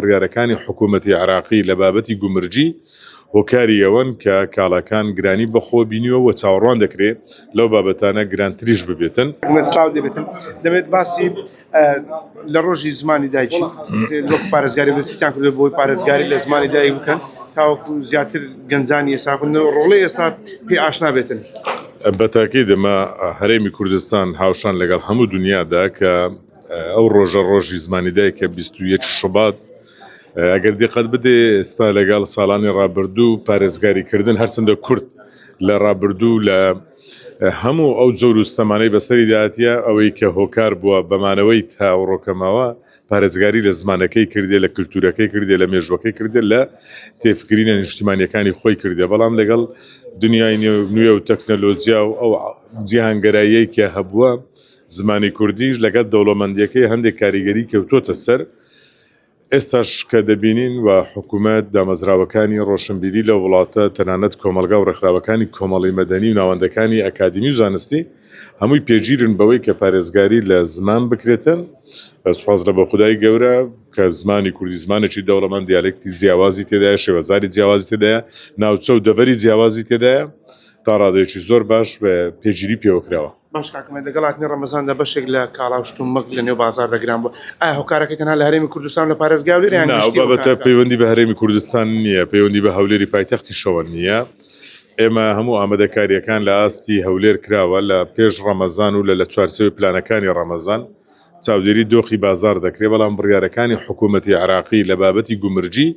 بڕیارەکانی حکوومەتی عێراقی لە بابەتی گومرگی هۆکاری ئەوەن کە کاڵاکان گرانی بەخۆوە بینیوە و چاوەڕوان دەکرێ لەو بابەتانە گرانتریش ببێتن. سڵاو لێبێتن دەمێت باسی لە ڕۆژی زمانی دایکی وەک پارێزگاری بەسیتان کردو بۆی پارێزگاری لە زمانی دایک بکەن تاوەکو زیاتر گەنجانی ئێستا ڕۆڵی ئێستا پێ ئاشنا بێتن. بەتاکید ئەمە هەرێمی کوردستان هاوشان لەگەڵ هەموو دنیادا کە ئەو ڕۆژە ڕۆژی زمانی دایکە 21 شوبات ئەگەر دیقەت بدێ ئێستا لەگەڵ ساڵانی ڕابردوو پارێزگاری کردن هەرچەندە کورد لە ڕابردوو لە هەموو ئەو جۆر و ستەمانەی بەسەری دااتە ئەوەی کە هۆکار بووە بەمانەوەی تا ڕۆکەماوە پارێزگاری لە زمانەکەی کردێ لە کللتورەکەی کردێ لە مێژوەکەی کردێ لە تێفکرینە نیشتیمانیەکانی خۆی کردێ بەڵام لەگەڵ دنیای نوێ و تەکنەلۆجیا و ئەو جیهانگەراییەی کە هەبووە زمانی کوردیش لەگەڵ دەوڵەمەندیەکەی هەندێک کاریگەری کەوتۆتە سەر، ئێستاش کە دەبینین و حکومەت، دامەزراوەکانی ڕۆشنبیری لەو وڵاتە، تەنانەت کۆمەڵگا و ڕێکخراوەکانی کۆمەڵی مەدەنی و ناوەندەکانی ئەکادیمی و زانستی هەمووی پێگیرن بەوەی کە پارێزگاری لە زمان بکرێتن. سوپاس لە بۆ خودای گەورە کە زمانی کوردی زمانێکی دەوڵەمەند، دیالێکتی جیاوازی تێدایە، شێوەزاری جیاوازی تێدایە، ناوچە و دەڤەری جیاوازی تێدایە، تا ڕادەیەکی زۆر باش پێگیری پێوە کراوە. باش کاک ئومێد لەگەڵ هاتنی ڕەمەزاندا بەشێک لە کاڵا و شتومەک لە نێو بازاڕدا گران بووە ئایا هۆکارەکەی تەنها لە هەرێمی کوردستان و لە پارێزگای هەولێر یان نا ئەو گشتی بابەتە هۆکارەکە؟ پەیوەندی بە هەرێمی کوردستان نییە پەیوەندی بە هەولێری پایتەختیشەوە نییە ئێمە هەموو ئامادەکارییەکان لە ئاستی هەولێر کراوە لە پێش ڕەمەزان و لە لە چوارچێوەی پلانەکانی ڕەمەزان چاودێری دۆخی بازاڕ دەکرێت، بەڵام بڕیارەکانی حکوومەتی عێراقی لە بابەتی گومرگی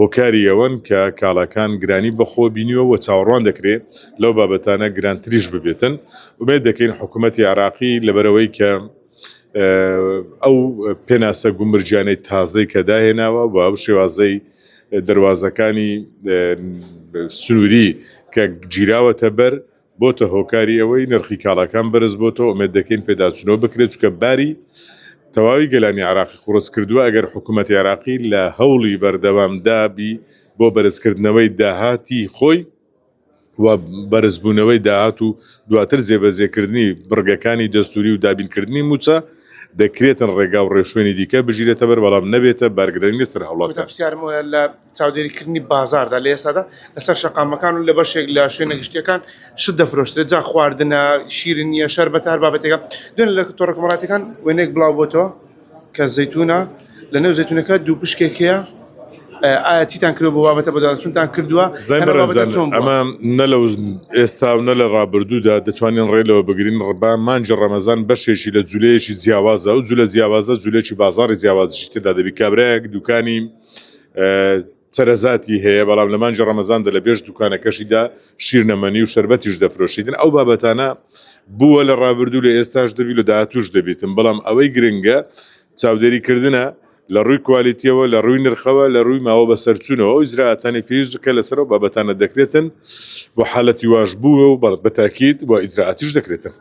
هۆکاری ئەوەن کە کاڵاکان گرانی بەخۆوە بینیوە و چاوەڕوان دەکرێت لەو بابەتانە گرانتریش ببێتن. ئومێد دەکەین حکوومەتی عێراقی لەبەرئەوەی کە ئەو پێناسە گومرگیانەی تازەی کە داهێناوە و ئەو شێوازەی دەروازەکانی سنووری کە گیراوەتە بەر، بۆتە هۆکاری ئەوەی نرخی کاڵاکان بەرز بۆتەوە، ئومێد دەکەین پێداچوونەوە بکرێت، چونکە باری تەواوی گەلانی عێراقی قوڕس کردووە، ئەگەر حکوومەتی عێراقی لە هەوڵی بەردەوامدا بی بۆ بەرزکردنەوەی داهاتی خۆی و بەرزبوونەوەی داهات و دواتر جێبەجێکردنی بڕگەکانی دەستووری و دابینکردنی مووچە، دەکرێتن ڕێگا و ڕێوشوێنی دیکە بگیرێتە بەر، بەڵام نەبێتە بارگرانی لەسەر هاوڵاتیان. پرسیارم ئەوەیە لە چاودێریکردنی بازاڕدا لە ئێستادا لەسەر شەقامەکان و لە بەشێک لە شوێنە گشتیەکان شت دەفرۆشترێت جا خواردنە شیرنیە شەربەتە هەر بابەتێکە دوێنێ لە تۆڕە کۆمەڵایەتیەکان وێنەیەک بڵاو بۆتەوە کە زەیتونە لە نێو زەیتونەکە دوو پشکێک هەیە ئایا چیتان کردوە بۆ بابەتە بەدواداچوونتان کردووە زای یان ئەو بابەتە بەڕێزان چۆن بووە؟ ئەمە نە لە ئێستا و نە لە ڕابردوودا دەتوانین ڕێ لەوە بگرین ڕبا مانگی ڕەمەزان بەشێکی لە جولەیەکی جیاوازە ئەو جولە جیاوازە جولەیەکی بازاڕی جیاوازیشی تێدا دەبی کابرایەک دوکانی چەرەزاتی هەیە بەڵام لە مانگی ڕەمەزاندا لە پێش دوکانەکەشیدا شیرنەمەنی و شەربەتیش دەفرۆشیتن ئەو بابەتانە بووە لە ڕابردوو لە ئێستاش دەبی لە داهاتوش دەبیتن بەڵام ئەوەی گرنگە چاودێریکردنە لە ڕووی کوالیتیەوە لە ڕووی نرخەوە لە ڕووی ماوە بەسەرچوونەوە ئەو ئیجرائاتانی پێویست بکە لەسەر ئەو بابەتانە دەکرێتن بۆ حالەتی واش بووە و بەتاکید و ئیجرائاتیش دەکرێتن.